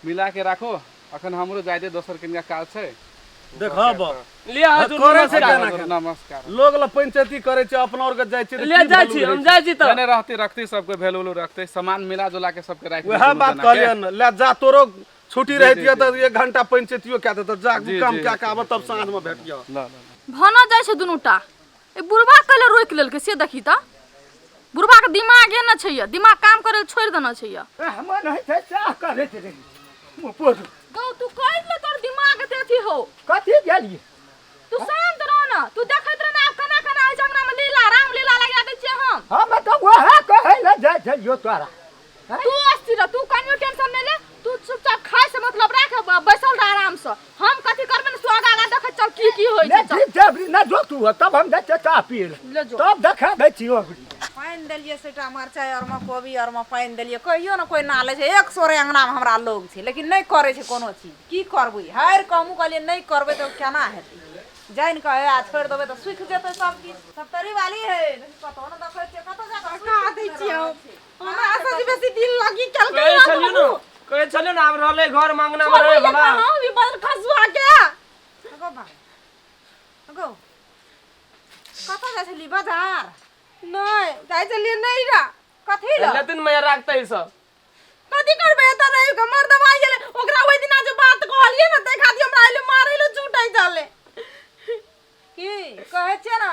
मिला के राखो, अखन हमरो जाय दे, दोसर कनिका काज छै। देखब लिया हजूर, करै छै नमस्कार। केना केना। नमस्कार। लोग ल पंचायती करै छै, अपना और के जाइ छै तऽ ले की जाइ value छी, रहै हम छै? जाइ छी तऽ। नहि रहते रखते, सबके वैल्यू उल्यू रखते, सामान मिला जुला के सबके राखि वएह दुनू बात जना के। कहलियन, ले जा, तोरो छुट्टी रहितियै जी, तऽ एक घंटा पंचायतियो कए देतऽ। जा, जी, काम जी, कए के आबऽ, तब साँझ मे भेटियऽ। ल ल ल। भना जाइ छै दुनूटा। ए बुढ़बा कैले रोकि लेलकै से देखी तऽ। बुढ़बा के दिमागे न छै य, दिमाग काम करे लए छोड़ि देने छै य। हमर नहि छै, सएह करैत रही मुँह। गौ तू कहि ले, तोर दिमाग एते अथी हो। कथी गेलियै? तू शांत रह न, तू देखैत रह न आब केना केना एहि अंगना में लीला रामलीला लगा दै छियै हम। हम तऽ वएह कहै लए जाइ छलियौ तोरा। तू अस्थिर रह, तू कनियो टेंशन नहि ले, तू चुपचाप खाय से मतलब राख, बैसल रह आराम से। हम कथी करबै ने, तू आगा आगा देखैत चल की की होइ नहि छै। चल। ठीक छै, अबरी नहि जो तू, तब हम जाइ छियै चाह पियै लए। ले जो। तब देखा दै छियौ अबरी। पानि देलियै सबटा मरचाइ आरमे, कोबी आरमे पानि देलियै, कहियो ने कोइ ना लै छै। एक सोरे अङ्गनामे हमरा लोग छै, लेकिन नहि करै छै कोनो चीज। की करबै? हारि कऽ हमहूँ कहलियै नहि करबै तऽ केना हेतै? जानि कऽ हे आ छोड़ि देबै तऽ सुखि जेतै सब किछु। सप्तरी वाली है, कतौ ने देखै छियै, कतौ जा कऽ का दै छियै हम? हमरा से बेसी दिल लगी केलकै। कहै छलियौ ने, कहै छलियौ ने, आब रहलै घर मे अंगना मे रहै वला। हम भी बदल खसुआ के। गो बा गो, कतऽ जाइ छली बाजार? नहि जाइ छलियै, नहि रा। कथी लए? लेतिन मैया राखतै ई सब। कथी करबै एतऽ रहि कऽ? मर्दवा गेलै ओकरा, ओहि दिना जे बात कहलियै ने, ताहि खातिर हमरा एलै मारै लए छूटै छलै। की कहै छियै ने,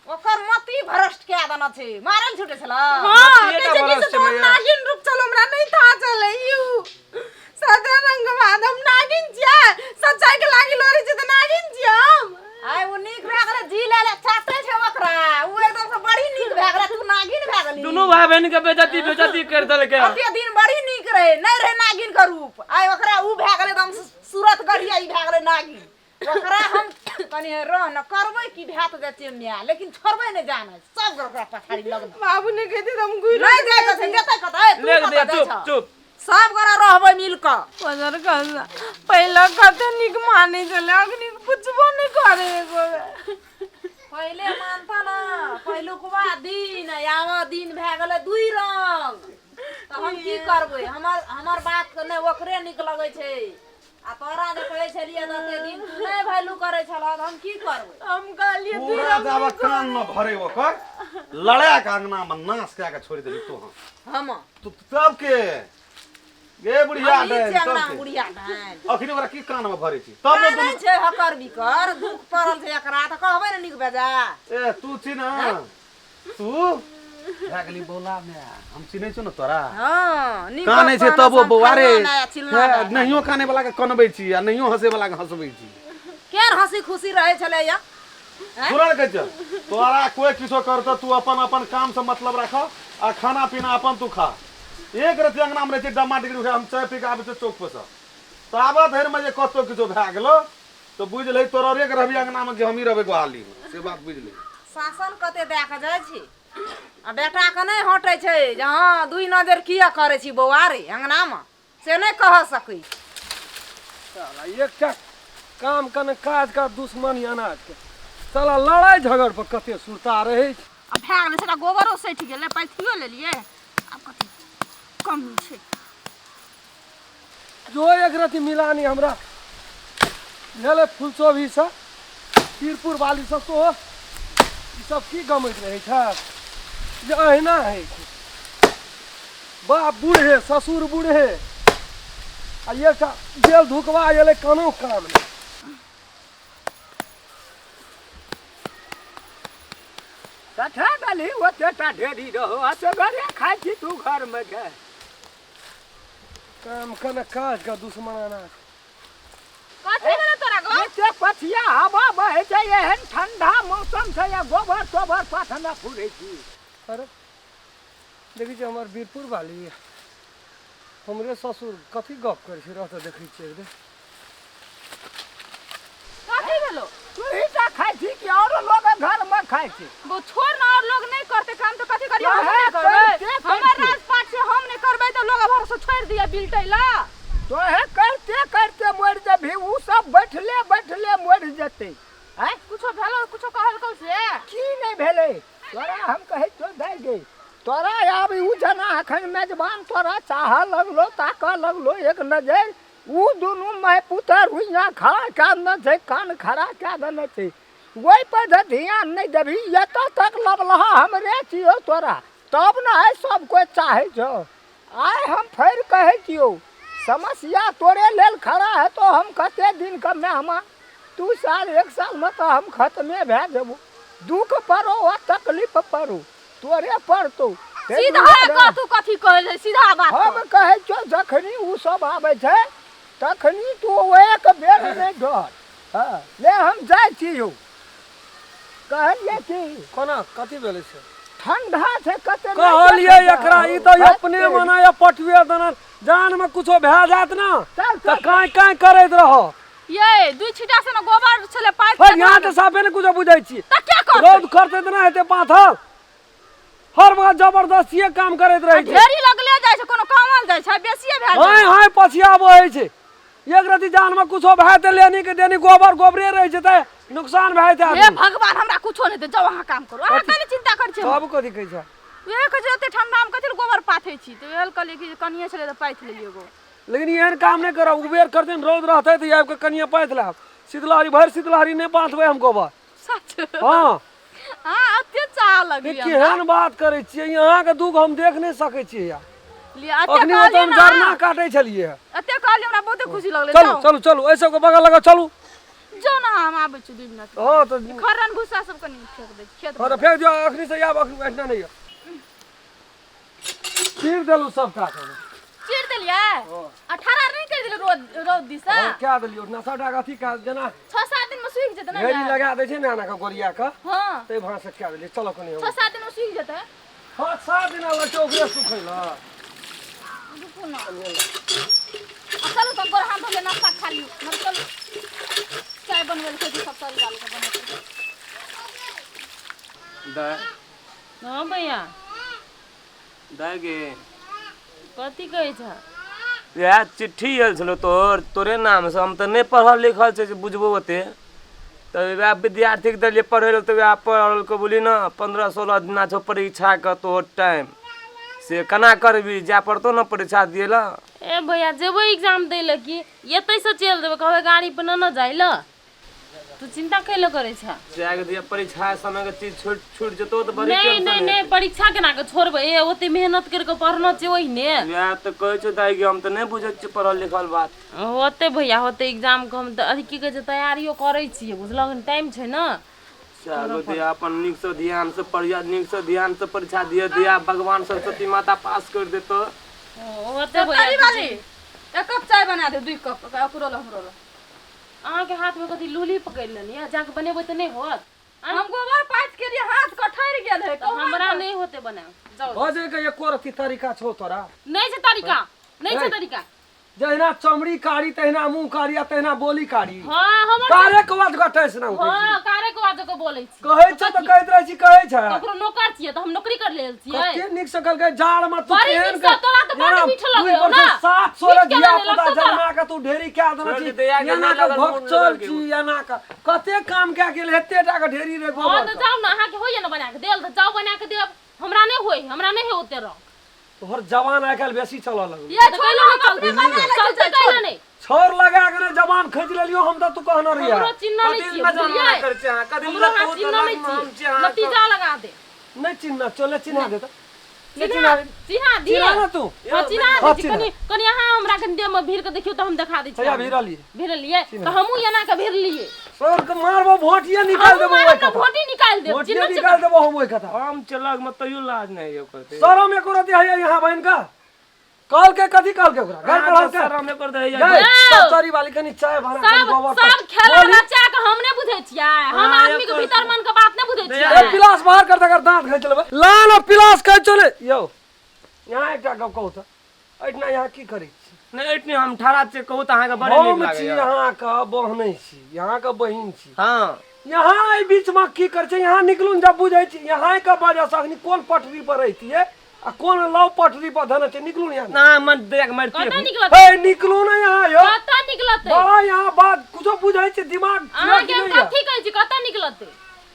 ओकर मति भ्रष्ट कए देने छै, मारल छूटे छला। हाँ, मतिये टा कहै छै कि भ्रष्ट से तोहर छै मैया। नागिन रूप छलो, हमरा नहि था चलै। You सदा रंग बाद हम नागिन छियै, सच्चाई के लागी लड़ै छियै तऽ नागिन छियै हम। आइ ओ नीक भए गेलै, जी ले ले चाटे छै ओकरा, ओ एकदम से बड़ी नीक भए गेलै, तू नागिन भए गेली। दुनू भाई बहन के बेजती बेजती कर देलकै। कते दिन बड़ी नीक रहे, नहि रहे नागिन के रूप, आइ ओकरा उ भए गेलै एकदम सूरत गढ़िया, ई भए गेलै नागिन। ओकरा हम कनि रह न करबै की, भए तऽ जाइ छियै माय, लेकिन छोड़बै नहि जानै सब ओकरा पछाड़ी लगना। बाबू ने कहते तऽ हम घुरि नहि जाइ के छै, जेतै कतऽ? ए, तू ले कतऽ दे जाइ चुप छह? चुप। सब गोरा रहबै मिल कऽ। बजर खसा पहिले कते नीक मानै छलै, अखनी पुछबो नहि करे एको बेर। पहिले मानता न, पहिलुकवा दिन आब दिन भए गेलै दुई रंग, तऽ हम की करबै? हमर हमर बात के नहि ओकरे नीक लगै छै। आ तोरा जे कहै छलियै तऽ ओते दिन तू नहि वैल्यू करै छलह, तऽ हम की करबै? हम कहलियै दुई पूरा रंग जाबऽ नहि कान न भरे ओकर लड़ा के अंगना में नाश कए के छोड़ि देली तोहन। हम तू तब के गे बुढ़िया हम ई डाइन छियै तब अंगना के बुढ़िया डाइन। अखनी ओकरा की कान में भरे छी तब ने कानै दुनू छै हकर बिकर, दुख पड़ल छै एकरा तऽ कहबै ने नीक बेजा। ए तू छी ने, तू भए गेली बौला मे, हम चिन्है छौ ने तोरा। हँ, नीक कानै छै गप तबो कहलहुँ, बौआ रे। फल्लाँ नहि, चिल्लाँ हे, नहि। नहियो कानै वाला के कनबै छी आ नहियो हंसै वाला के हंसबै छी। केहन हंसी खुशी रहै छलै या। सुनल कहै छियौ तोरा, कोई किछो करतौ, तू अपन अपन काम से मतलब राख आ खाना पीना अपन तू खा। एक रति अंगना मे रहै छै डम्मा डिग्री उठा, हम चाय पी के आबै छियौ चौक पर सँ, ताबत धरि मे जे कतौ किछो भए गेलो तऽ बुझि लही तोरा के रहबी अंगना मे कि हमही रहबै गोहाली मे, से बात बुझि लही। शासन कते दए कऽ जाइ छी आ बेटाके नहि हटै छै जे हँ दुइ नजर किया करै छी बौआ रे अंगनामे, से नहि कह सकै। साला एकटा काम कने काज का दुश्मनी अनाज के, साला लड़ाई झगड़ पर कते सुरता रहै छै। आ भए गेलै सेटा, गोबरो सठि गेलै, पैथियो लेलियै, आब कथी कमी छै? जो एक रति मिलानी हमरा भेलै फुलसोभी से पीरपुर वाली सब तो ई सब की गमैत रहै छै जे अहिना होइ छै। बाप बूढ़े, ससुर बूढ़े आ एकटा जेल धुकवा एलै, कोनो काम नहि। कथा देलही ओतेटा ढेरी रहो, असगरे खाइ छी तू घरमे गे। काम कने काज का दुश्मन अनाज। कथी भेलै तोरा गो? एते पछिया हवा बहै छै, एहन ठंडा मौसम छै आ गोबर तोबर पाथना फुरै छी। अरे देखै छियै हमर वीरपुर वाली, हमरे ससुर कथी गप करै छै, रह तऽ देखै छियै एक बेर। कथी भेलो? तू ही टा खाइ छी कि औरो लोग घरमे खाइ छै? गो छोड़ ना, और लोग नहीं करते काम तो कथी करियो? हम तोहे नहीं करबै? करिते हमर करिते। राजपाट से हम नहीं करबै तो लोग भरोसा छोड़ दिया बिलटैला। तोहे करिते करिते मरि जेबही, उ सब बैठले बैठले मरि जेतै। आँय? कुछो भेलो, कुछो कहलकौ से? की नहि भेलै तोरा? हम कहै छियौ दाइ गे, तोरा आब उ जना अखन मेजबान तोरा चाहऽ लगलो ताकऽ लगलो एक नजर उ दुनू माय पुतर रुइया खड़ा कए देने छै कान खड़ा कए देने छै ओहिपर जे ध्यान नहि देबही एतऽ तक लबलहा हमरे छियौ तोरा तब ने आइ सब कोइ चाहै छौ आइ हम फेर कहै छियौ समस्या तोरे लेल खड़ा हेतौ हम कते दिनके मेहमान 2 साल 1 सालमे तऽ हम खत्मे भए जेबौ दुख पड़ो आ तकलीफ पड़ो तोरे पड़तौ सीधा कह तू कथी कहै छै सीधा बात हम कहै छियौ जखनी ओ सब आबै छै तखनी तू एक बेर नहि डर। हँ ले हम जाइ छी यौ। कहलियै कि कोना कथी भेलै से? ठंडा छै कते नहि कहलियै देखै एकरा छै। ई तऽ अपने मना या पटुए देना जान में कुछो भए जायत ना चल, तऽ चल। काँय काँय करैत रह। ये 2 छीटा से ने गोबर छलै पाइप हे यहाँ तऽ साफे ने कुछो बुझै छी। तऽ के करतै? रौद करतै तऽ ना हेतै पाथर। हर वक्त जबरदस्तिये काम करैत रहै छै। ढेरी लगले जाइ छै कोनो कामल जाइ छै बेसिये भए जाइ हाय हाय पछिया बहै छै। एक रति जान में कुछो भए तऽ लेनी के देनी गोबर गोबरे रहै छै तऽ नुकसान भए जेतै हे आदमी। भगवान हमरा कुछो नहि दे जाउ अहाँ काम करू अहाँ कनि चिंता करै छियै। तब कथी कहै छै? उएह कहै छै एते ठंडा मे कथी लए गोबर पाथै छी तऽ उएह कहलियै कि कनिये छलै तऽ पाथि लेलियै एगो। लेकिन एहन काम नहि करब उबेर करथिन रौद रहतै तऽ आबि कऽ कनिये पाथि लेब। शीतलहरी भरि शीतलहरी नहि पाथबै हम गोबर। सच? हँ। अहाँ एते चाह लगलियै हमरा। केहन बात करै छियै अहाँके दुःख हम देख नहि सकै छियै यार। लिअ, एते अखनी ओतऽ कहलियै हम ने जरना अहाँ। काटै छलियै। एते कहलियै हमरा बहुते खुशी लगलै। चलू जाउ। चलू चलू एहि सबके बगल लगा चलू। जाउ ने हम आबै छी 2 मिनट। हँ तऽ खर्रन भूसा सब कनि फेंक दै छी खेत हँ तऽ फेंक दियौ अखनी से आब अखनी एहिना नहि यऽ। चीर देलहुँ सबटा के। चीर देलियै? 18 नहि करि देलियै रौद रौद दिस? हँ कए देलियै ओतना सबटा के अथी कए जेना 6-7 दिन में सूखि जेतै ने? घेरी लगा दै छै ने एना कऽ गोरिया कऽ। हँ। ताहि भाँसँ कए देलियै चलो कनि। 6-7 दिन में सूखि जेतै। हँ 7 दिन लगतै ओकरे सुखै लए। रुकू ने। आ चलू तऽ गोर हाथ धोले नाश्ता खा लियौ। नहि चलू चाय बनबै लए कहै सब तरी डाल कऽ बनेतै। दाय। हँ भैया। दाय गे। कथी कहै छ? इएह चिट्ठी आयल छलौ तोहर तोरे नामसँ। हम तऽ नहि पढ़ल लिखल छै जे बुझबौ ओते। तऽ वएह विद्यार्थीके देलियै पढ़ै लए तऽ वएह पढ़लकै बोली ने 15-16 दिना छौ परीक्षाके तोहर टाइम से केना करबी जाय पड़तौ ने परीक्षा दियै लए। ए भैया जेबै एग्जाम दै लए कि एतैसँ चलि देबै कहबै गाड़ी पर न जाइ लए। तू चिंता कैले करै छ? जाके दिया परीक्षा समय के चीज छूट छूट जेतौ तऽ बड़ी नहीं टेंशन नहीं नहीं हेतै। परीक्षा केना के छोड़बै? ए ओते मेहनत करि के पढ़ना छै ओहिने। वएह तऽ कहै छौ दाइ हम तऽ नहि बुझै छियै पढ़ल लिखल बात। होते भैया होते एग्जाम के हम तऽ अथी की कहै छै तैयारियो करै छियै बुझलक टाइम छै ने। चलो दिया अपन नीक से ध्यान से पढ़िया नीक से ध्यान से परीक्षा दिया दिया भगवान सरस्वती माता पास कर देतो। होते भैया। तरी वाली 1 कप चाय बना दे 2 कप ओकरो ल हमरो ल। अहाँके हाथ में कथी लूली पकड़ि लेनी है जाके बनेबै तऽ नहि होत। हम गोबर पाथि के लिए हाथ कठरि गेल है। हमरा नहि होते बनायल। जाउ। बजै के एको रत्ती तरीका छौ तोरा? नहि छै तरीका नहि छै तरीका। जहिना चमड़ी कारी तहिना मुँह कारी आ तहिना बोली कारी। हँ हमर कारे के बात कटै छै ना उठै छी। हँ कारे के बात के बोलै छी। कहै छै तऽ कहैत रहै छी कहै छै। ककरो नौकर छियै तऽ हम नौकरी कर लेल छियै। कते नीक से कहलकै जाड़ में तू बड़ी केहन नीक से तोरा तऽ बड्ड मीठ लगै हौ ना। 700 मीठ केना धिया नहि पुता लगतौ तोरा? जन्मा के तू ढेरी कए देने छोड़ि छी। दे, दैया के एना नहि के लगल, मोन भोकचल लगल छी एना के कते काम कए गेल एते टा के ढेरी रे गोबर। हँ तऽ जाउ ने अहाँके होइए ने बना के देल तऽ जाउ बना के देब। हमरा नहि होय हमरा नहि होय ओते रंग। तोहर जवान आइ काल्हि बेसी चलऽ लगल। ये तऽ छोड़ कैला हम नहि अपने चलतै? बना लै चलतै छियै, कैला नहि? छौर लगा के ने जवान खींच लेलियो हम तऽ तू कहने रहियै। हमरो चिन्ह नहि कथी छियै लए जमाना बुझलियै? करै छियै अहाँ? कथी हमरो लए अहाँ कहू तऽ चिन्ह नहि लगमे हम छियै छी अहाँके। नतीजा लगा दे। नहि चिन्ह चले चिन्हा दे तऽ। चिन्हा चिन्हा दिअ। चिन्हा ना तू। हँ चिन्हा हाँ, दै छी। चिन्हा। कनि कनि अहाँ हमरा कनि देहमे भीड़ के देखियौ तऽ हम देखा दै छी। हैया भिड़लियै। भिड़लियै तऽ हमहूँ एना के भिड़लियै। सर के मारबो भोटिये निकाल हमहूँ देबो मारब ओहि तऽ कथा। भोटी निकालि देब। भोटिये चिन्ह निकाल देबो हम ओहि कथा। हम चलग में तैयो लाज नहि होइए करतै। शरम एको रति हैया यहाँ बहिन का। कहल के कथी कहल के ओकरा? घर पढ़ल के। शरम एको रति हैया। गै, यौ। सब चरी वाली कनि चाय बना कनि सब गोबर सब खेला बोली। रचा के हम नहि बुझै छियै। हम हाँ, आदमी के एको भीतर मन के बात नहि बुझै दैया। छियै। ए, पिलास बाहर कर दे, दांत घैच लेबै। ला ना पिलास कहै छौ ने। यौ यहाँ एकटा गप कहू तऽ एहिठिना यहाँ की करै छी? नहि एहिठिना हम ठाढ़ा छियै कहू तऽ अहाँके बड़ी नीक हम छी लागैए। अहाँके बहनै छी अहाँके बहिन छी। हँ यहाँ एहि बीचमे की करै छै? यहाँ निकलू ने जब बुझै छी यहाँ के वजहसँ अखनी कोन पटरी पर रहितियै आ कोन लव पटरी पर धने छै। निकलू ने यहाँ। ना मन देख मारतियै। कतऽ निकलतै? हे निकलू ने यहाँ यौ। कतऽ निकलतै? बड़ा यहाँ बात कुछो बुझै छै दिमाग अहाँके हम नहि यऽ। कथी कहै छी कतऽ निकलतै?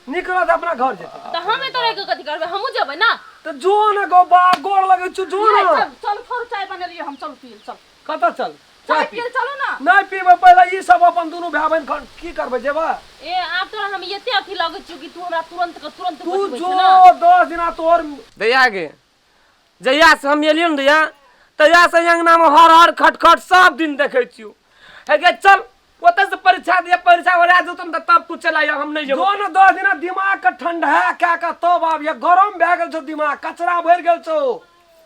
निकलत अपना घर जेतै। तऽ हम एतऽ रहि कऽ कथी करबै? हमहूँ जेबै ने। तऽ जो ने गो बा गोर लगै छौ जो नहीं, ने चल चल थोड़ चाय बनेलियै हम चल पियल चल कतऽ चल चाय पियल चलू ना नहि पीबै पहिले ई सब अपन दुनू भाय बहिन खन की करबै जेबै ए आब तोरा हम एते अथी लगै छियौ कि तू हमरा तुरंत के तुरंत तू बजबै जो छै ना 10 दिना तोहर दैया गे जहिया से हम एलियौ ने दैया तहिया से अंगना में हर हर खटखट सब दिन देखै छियौ हे गे चल ओतऽ से परीक्षा दिया परीक्षा ओरा जेतौ ने तब तू चल आइया हम नहि जेबौ जो ने 10 दिना दिमाग के ठंडा कए के तब आबिय गरम भए गेल छौ दिमाग कचरा भरि गेल छौ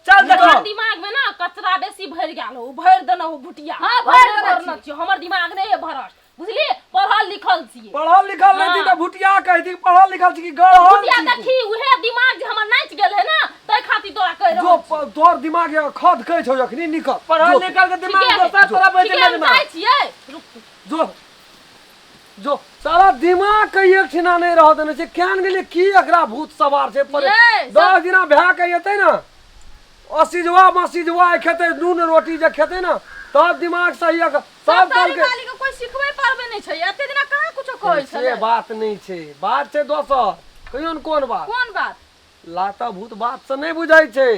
चल तोहर देखो दिमाग में ना कचरा बेसी भरि गेल हो भरि देने हो भुटिया हाँ, भरि देने भरने छियौ हमर दिमाग नहि है भरल बुझली पढ़ल लिखल छियै पढ़ल लिखल नहीं थी हाँ। तऽ भुटिया कहती पढ़ल लिखल छी कि गढ़ल भुटिया छी तू। देखी उहे दिमाग जे हमर नाचि गेल है ना ताहि खातिर तोरा कहि जो रहल छी तोहर दिमाग ये खद कहै छौ जखनी निकल पढ़ल जो, लिखल के दिमाग ठीके है, दोसर तरफ होइ छै ठीके हम मेजमा जाइ छियै रुक तू। जो जो साला दिमाग के एक ठिना नहीं रह देने छै केहन गेलियै की एकरा भूत सवार छै पर ये, 10 दिना भए के एतै ने असीजवा मसीजवा खेतै नून रोटी जे खेतै ने तब दिमाग सही सब सब कहलकै वाली के कोई सिखबै पारबै नहीं छै एते दिना कहाँ कुछो कहै से छलै बात नहीं छै बात छै दोसर कहियो ने कोन बात कोन बात लाता भूत बात से नहीं बुझै छै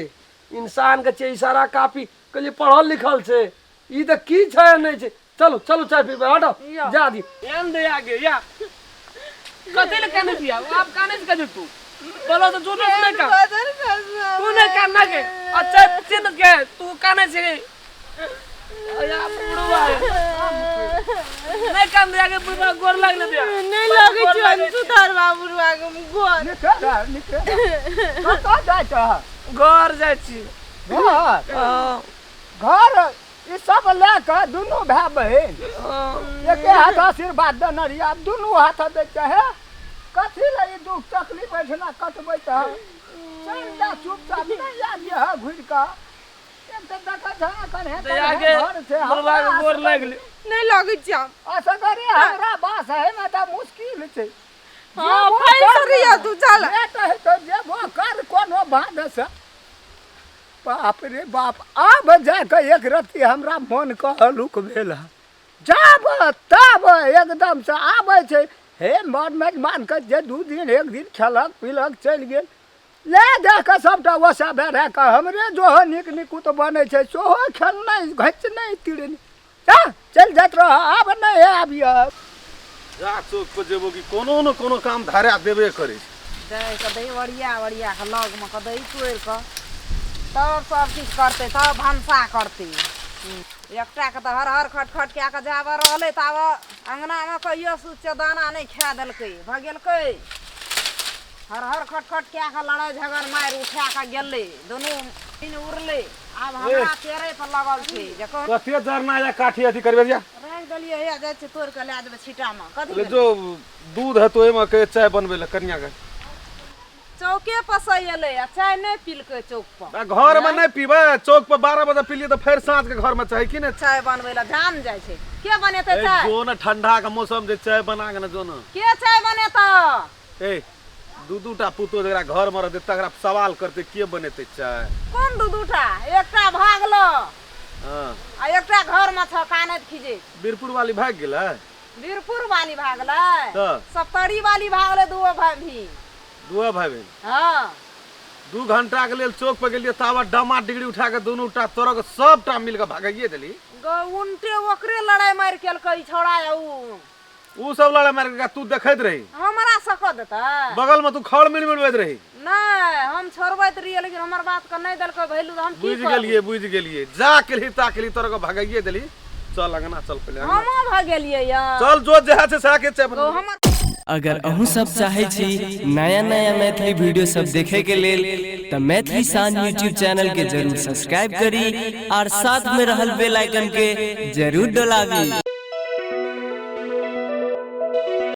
इंसान के छै इशारा काफी कहलियै पढ़ल लिखल छै ई तऽ की छै नहीं छै चलू चलू चाय पीबै हटो जा दी एन दे आगे या कथी ले काने दिया आप काने से कथी तू बोलो तो झूठ नहीं का तू नहीं कान ना के अच्छा चिन के तू काने से या बुढ़वा नहीं कान दे आगे बुढ़वा गोर लागले दिया नहीं लगै छियौ हम सुधार बाबू के हम गोर निके रह निके कतऽ जाइ छह घर जाइ छी घर हाँ, घर ई सब लए कऽ दुनू भाय बहिन एके हाथ आशीर्वाद देने रहियै आब दुनू हाथ दै छै हे कथी लए ई दुख तकलीफ एहिठिना कटबै तऽ चलि जा चुपचाप नहि आबियह घुरि कऽ एक तऽ देखै छह एखन हे दया के घर छै बुढ़वा के हमरा गोर लागि नहीं लगै छियौ हम असगरे हमरा बास है तऽ मुश्किल छै हाँ, फैल रहिया तू, चल। तऽ जेबो कर कोनो बाधसँ बाप रे बाप आब जाके एक रत्ती हमरा मनके हल्लुक भेल हँ जाब तब एकदमसँ आबै छै हे मर मेजबानके जे 2 दिन 1 दिन खेलक पीलक चलि गेल ले दऽ कऽ सभटा ओसा बेरा कऽ हमरे जोहो नीक निकुत बनै छै सेहो खेलनाइ घचनाइ तिरनाइ जा चलि जाइत रह आब नहि आबियह जा चौक पर जेबो कि कोनो न कोनो काम धरा देबे करै छै दै कऽ दही ओरिया ओरिया कऽ लगमे कऽ दही तोड़ि कऽ तब सब किछु करतै तब भनसा करतै एकटाके तऽ हर हर खट खट कए कऽ जाबऽ रहलै ताबऽ अङ्गनामे कहियो सुच्चा दाना नहि खाए देलकै भगेलकै हर हर खट खट कए कऽ लड़ाइ झगड़ मारि उठा कऽ गेलै दुनू दिन उड़लै आब हमरा पेड़े पर लगल छै जे कहूँ कते जरना या काठी अथी करबे जा राखि देलियै हे जाइ छियै तोड़ि कऽ लए जेबै छिट्टामे कथी ले जो दूध है तो ओहिमे के चाय बनबै लए कनिया के चौके पर से एलै आ चाय नहि पीलकै चौक पर आ घर में नहीं पीबै चौक पर 12 बजे पीलिए तो फेर साँझ के घर में चाही कि नहीं चाय बनबै लए जाम जाइ छै के बनेतै ए, चाय जो न ठंडा के मौसम जे चाय बना के न जो न के चाय बनेतै ए दू दू टा पुतोह जकरा घर में रहतै तकरा सवाल करतै के बनेतै चाय कोन दू दूटा एकटा भागलो हाँ आ एकटा घर में छ कानैत खिजैत बीरपुर वाली भागि गेलै वीरपुर वाली भागलै तऽ? सप्तरी वाली भागलै दुओ भाई भी दुओ भाई बहिन हाँ 2 घंटा के लेल चौक पर गेलियै ताबत डमा डिगरी उठा के दुनू टा तोरक सबटा मिल के भागाइए देली उनटे ओकरे लड़ाई मारि केलकै ई छौड़ा आ ऊ ऊ सब लड़ाई मारि के तू देखैत रही हमरा सकऽ देतै बगल में तू खड़ मिल मिलबैत रही नहि हम छोड़बैत रहियै लेकिन हमर बात के नहि देलकै भैलू तऽ हम की बुझि करबै? गेलियै बुझि गेलियै जा केलही ता केलही तोरा के भगाइए देली चल अंगना चल पहिले अंगना हमो भगेलियै यऽ चल जो जहाँ छै सएह के चाय गो बनबै हमर अगर अहूँ सब चाहै छी नया नया मैथिली वीडियो सब देखे के लेल तऽ मैथिली शान यूट्यूब चैनल के जरूर सब्सक्राइब करी और साथ में रहल बेल आइकन के जरूर डोलाबी।